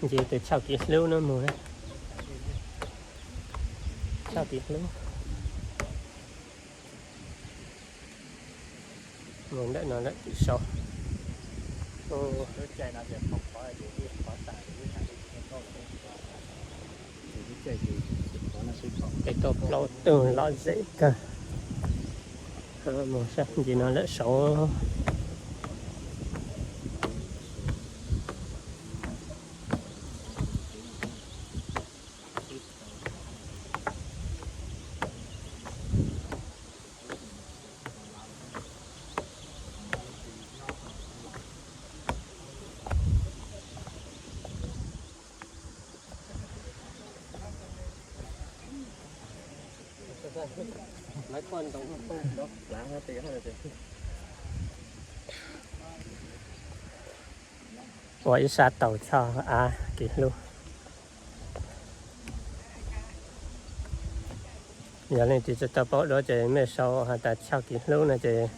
Nce tus choj Kiv Hlub no mus na. Choj Kiv Hlub. Mus ntawm no lawm tim saud. Tej toj plaub tug lom zem kawg. Mus sab ntsis no lawm saud. Ua ib sab tau choj av Kiv Hlub. Yog leej twg tsis tau paub dua ces mej sau has tas choj Kiv Hlub no ces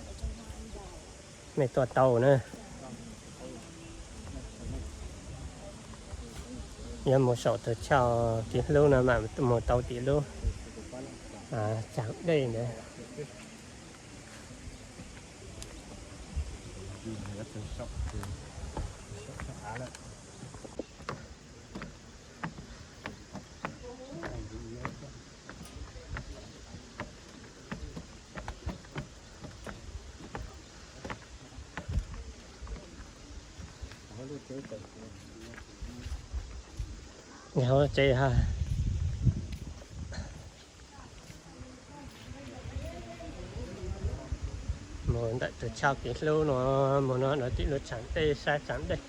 mej tuaj tau na. Yog mus saum tus choj Kiv Hlub no mam mus tau tim lub tsam dej ntawd. Hauv tsev ha. Mus ntawm tus choj Kiv Hlub no, mus no tim lub tsam dej, sab tsam dej.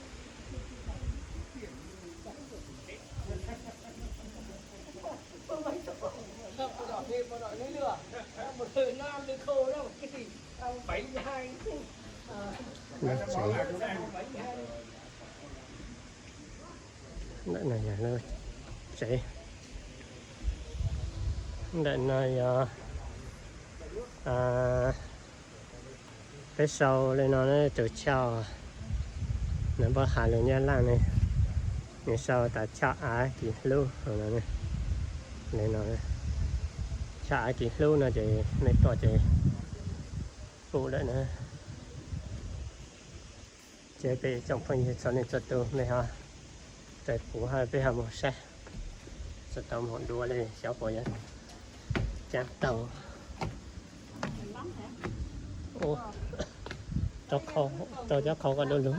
Ntawm no yog lub tsev. Ntawm no yog peb sau li no, tus choj no npaj has lus Nyab Laj ne, nws sau tas choj av Kiv Hlub no. Li no, choj av Kiv Hlub no ces mej tuaj ces pum lawm na. Ces peb tsoom phooj ywg txhua leej txhua tus mej ho raws kuv ho peb ho mus saib, tsis tau mus dua li xyov puas yuav ceev tau. Rau cov qhau kom du lug.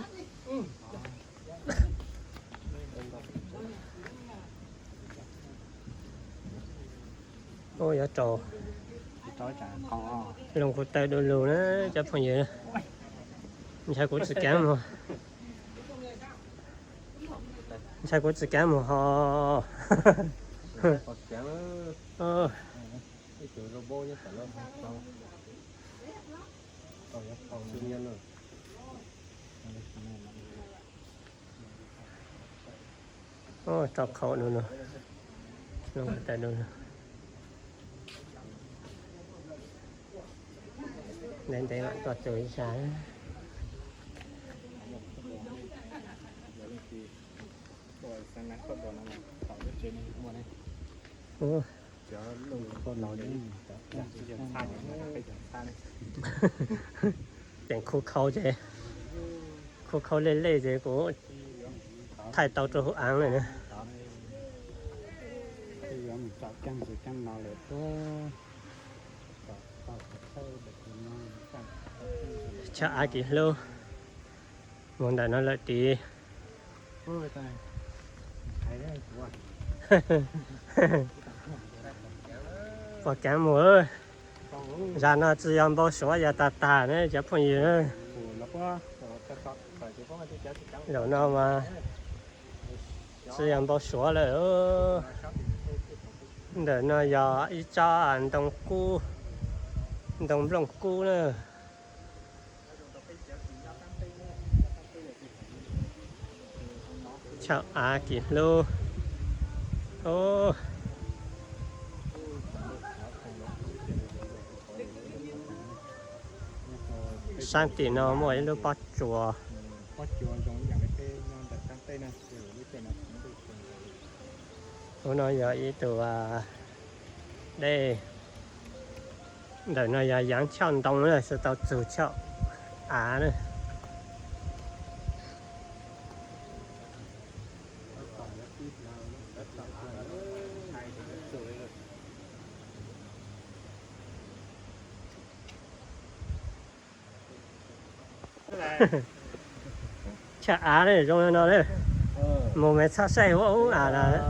Ua yuav rau loo kuv taw du lug na cov phooj ywg. Ntshai kuv tsis kav mus, ntshai kuv tsis kav mus ho. Rau qhau du lug, loo kuv taw du lug. Ntev ntev mam tuaj txug ib sab. Ceem khu khau ces, khu khau lej lej ces kuv thaij tau rau hauv aav lawm na. Choj av Kiv Hlub, mus ntawm no lawm tid. Puas kav mus? Zag no tsis yog npau suav, yog tag tag ne cov phooj ywg. Zaum no mas tsis yog npau suav lawm. Ntawm no yog ib tsob ntoo kub, ntoo nplooj kub na. Choj av Kiv Hlub. Sab tim no muaj ib lub pob tsuas. Ub, no yog ib tug dej, ntawm no yog yaav choj ntoo na, tsis tau txug choj av na. Choj av ne, zoo li no ne. Mus mas txhob saib huab ub av lawm.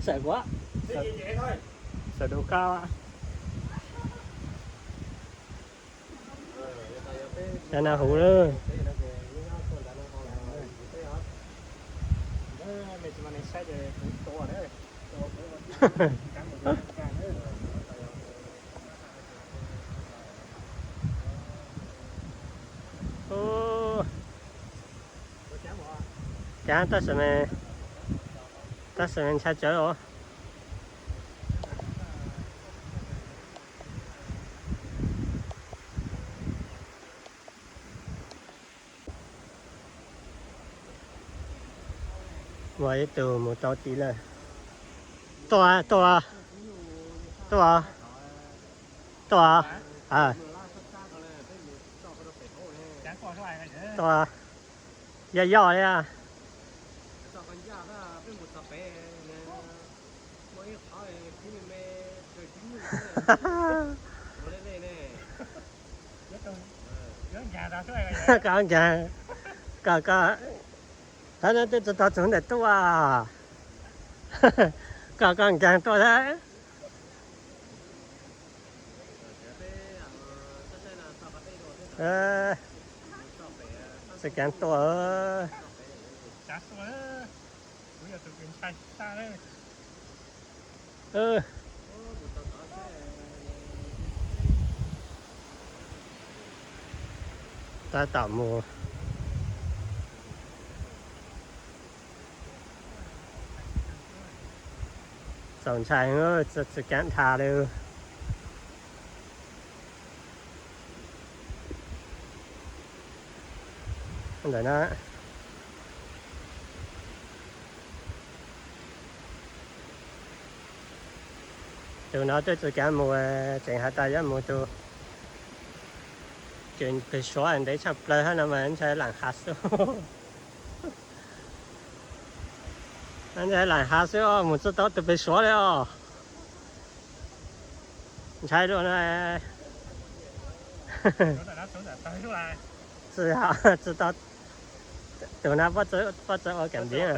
Sawv kuv, sawv dua koj. Cov no huv lawm. Ub, cov tab sis mas, tab sis mas ntshai tsawv os. Muaj ib tug mus tau tid lawm. Tuaj, tuaj, tuaj, tuaj. Tuaj, yog yog li. Koj nkaag, koj, koj, tab no twb tsis tau txug ntawm tuaj. Koj, koj nkaag tuaj thiab. Tsis kaav tuaj. Tab tom mus. Txaus ntshai, tsis kaav dhau li. Ntawm no, tus no twb tsis kaav mus, tseem has tas yuav mus tus, ces pem Suav ntev tshaj plaws hab no mas ntshai laam has xwb. Ntshai laam has xwb os, mus tsis tau tus pem Suav li os. Ntshai dua na. Tsis, tsis tau, tus no pob txawv ua kam ntiav.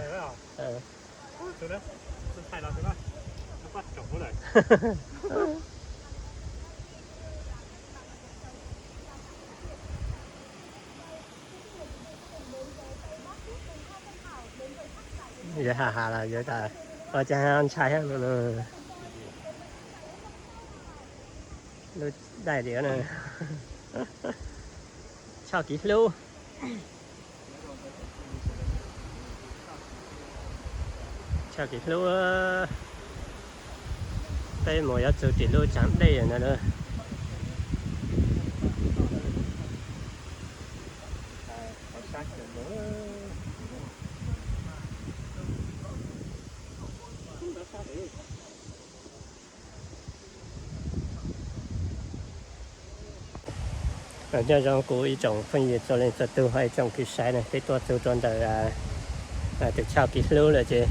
Yog has has los yuav tas, ua cas ntshai lub daim liam na. Choj kev hlub. Choj kev hlub. Peb mus yuav txug tim lub tsaav dej no na. Nyob zoo kuv ib tsoom phooj ywg txhua leej txhua tug hab ib tsoom kwv saib na, peb tuaj txug rua ntawm tus choj kev hlub lawm ces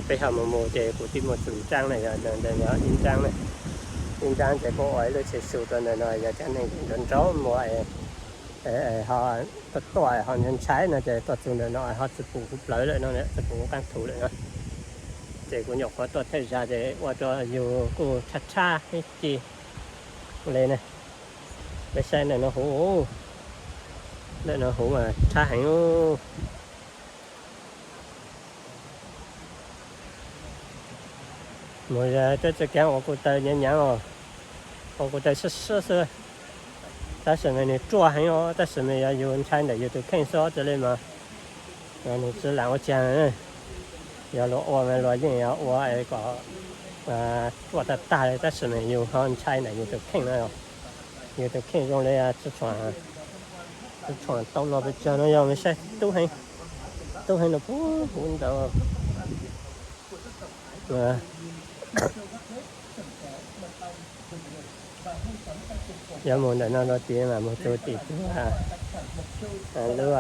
peb ho mus mus ces kuv twb muaj txug nraab na, yog ntawm no ib nraab na, ib nraab ces puab ua ib lub tsheb su rua ntawm no, yog cov neeg nrov nrov mus ho tuaj tuaj ho ntshai no ces tuaj txug ntawm no ho tsi pum kuv plawv lawm no, tsi pum kuv qaab thu lawm no. Ces kuv nyuam qhuav tuaj thawj zag ces ua rua yug kuj tshab tshab ib ce le na. Peb saib ntawm no huv, ntawm no huv mas tshab heev. Mus twb tsi kaav ua kuv taw nyaav nyaav os, ua kuv taw sab sab xwb. Tab sis mas nwg ruaj heev os, tab sis mas yog yug ntshai ntawm yug tus kheej xwb os, tsi le mas nwg tsi lam ua caag. Yog luag ua mas luag yeej yuav ua kom ruaj tag tag li, tab sis mas yus ho ntshai ntawm yus tus kheej no. Yus tus kheej zoo li tub tshuam tau los pes tsawg no yog mas saib tub heev, tub heev no puag huv ntawd. Yuav mus ntawm no rau tid mas mus txog tim lub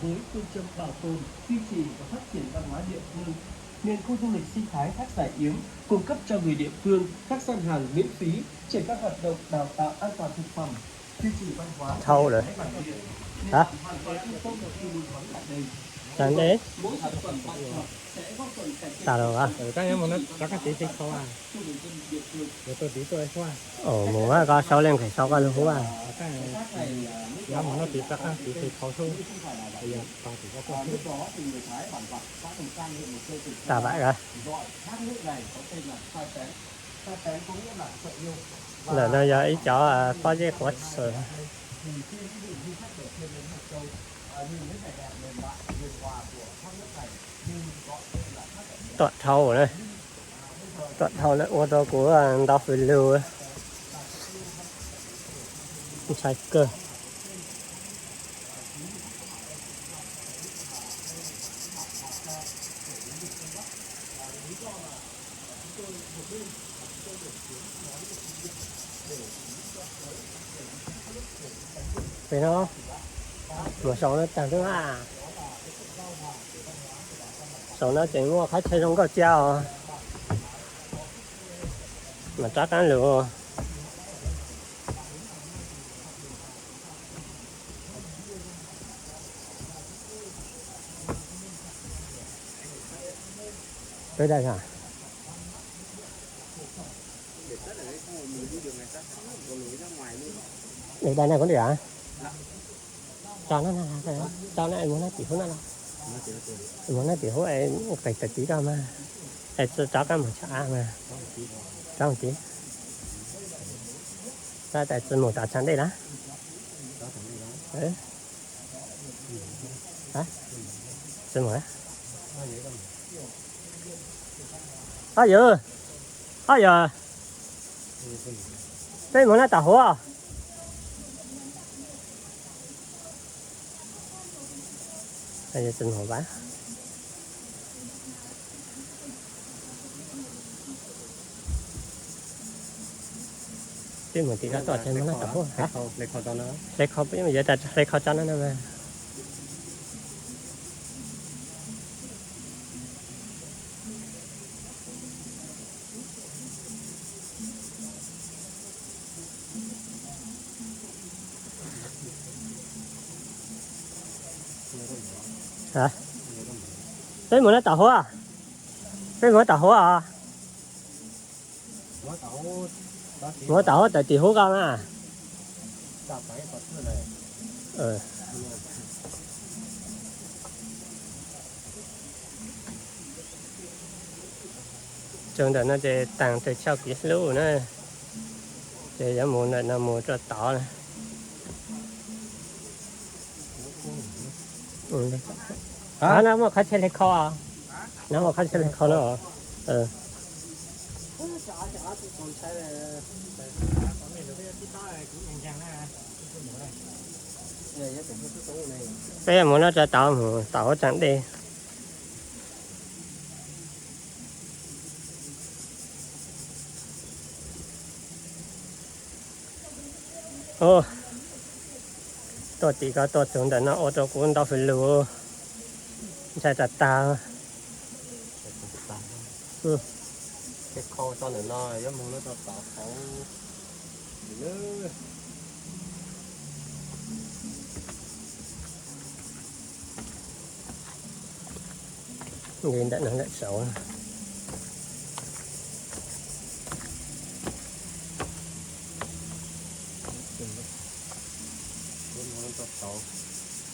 Với phương châm bảo tồn, duy trì và phát triển văn hóa địa phương, nên khu du lịch sinh thái Thác Giải Yếm cung cấp cho người địa phương các gian hàng miễn phí, triển khai hoạt động đào tạo an toàn thực phẩm, duy trì văn hóa Thau lawm. Hả? Hoàn toàn yên tâm khi mua sắm tại đây. Sang đây. Mỗi sản phẩm bạn chọn sẽ góp phần cải thiện Tao rồi hả? Các em muốn nó có các tí thịt kho à? Mus koj sau leej qhis sau koj lub hub. Tag vam. Ntawm no yog ib cov pob zeb quav txhwm. Tuam dhau na, tuam dhau na ua rau kuv ntau hws lug, ntshai kawg. Pem no mus saum no tag nrho na. Saum no tseem muaj qhov chaw zoo nkauj cia os. Mas rov qab lug. Peb dai hả? Để dai này có được hả? Cho nó, cho nó, em muốn nói chuyện với nó đâu. Em muốn nói chuyện với em, qis tawm tid rau mas. Em cho, cho các màu cho ai mà. Cho một tí. Sao tại sao màu tỏ trắng đây đó? Hả? Sao màu đó? Oj yog, oj yog, peb mus na tau huv. Peb mus tim no tau ces mus na tau huv. Hle khau, hle khau tso no na. Peb mus na tau huv. Peb mus na tau huv os. Mus tau huv tawm tim huv ko na. Txog ntawm no ces taag tawg choj kiv hlub na, ces yuav mus ntawm no mus rau tod na. No muaj qhov chaw hle khau, no muaj qhov chaw hle khau no. Peb mus no rau tod, mus tau huv tsaam dej. Tuaj tim ko tuaj txug ntawm no ua rau kuv ntau hws lug, ntshai tas tas. Li ntawm no lawm saud.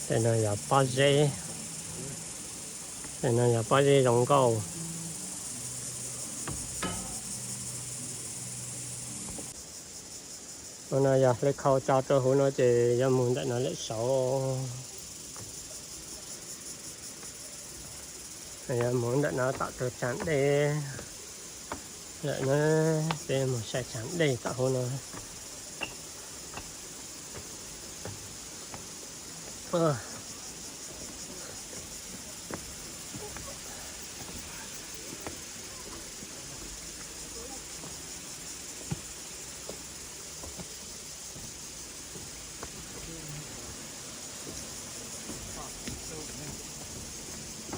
Ntawm no yog pob zeb, ntawm no yog pob zeb zoo nkauj. Ua no yog hle khau tso rau huv no ces yuav mus ntawm no lawm saud. Yog mus ntawm no tom tus tsav dej lawm na, peb mus saib tsav dej tom hauv no.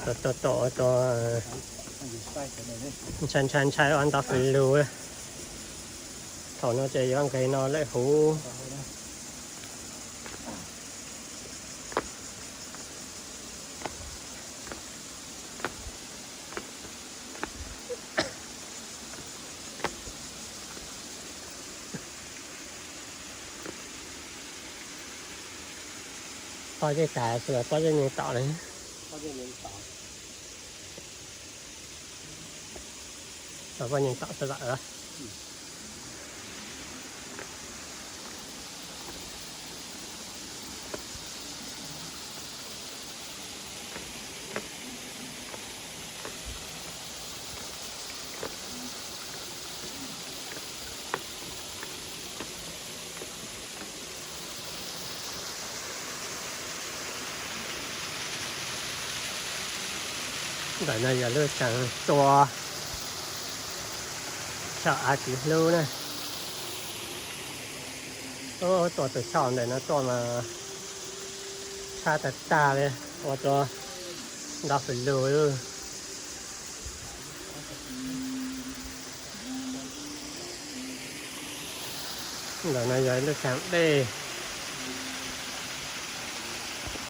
Tom tom tom tom, ntshai ntshai ntshai os, nto fws lug. Thaum no ces yuav nqes no lawm huv. Pob zeb tag xwb los pob zeb neeg tom li. Pob zeb neeg tom xwb lawm. Ntawm no yog lub tsev tua choj av txiv hlub na. Tua tus choj ntawm no tuaj mas tshab tag tag li, ua tua nto fws lug. Ntawm no yog ib lub tsev dej.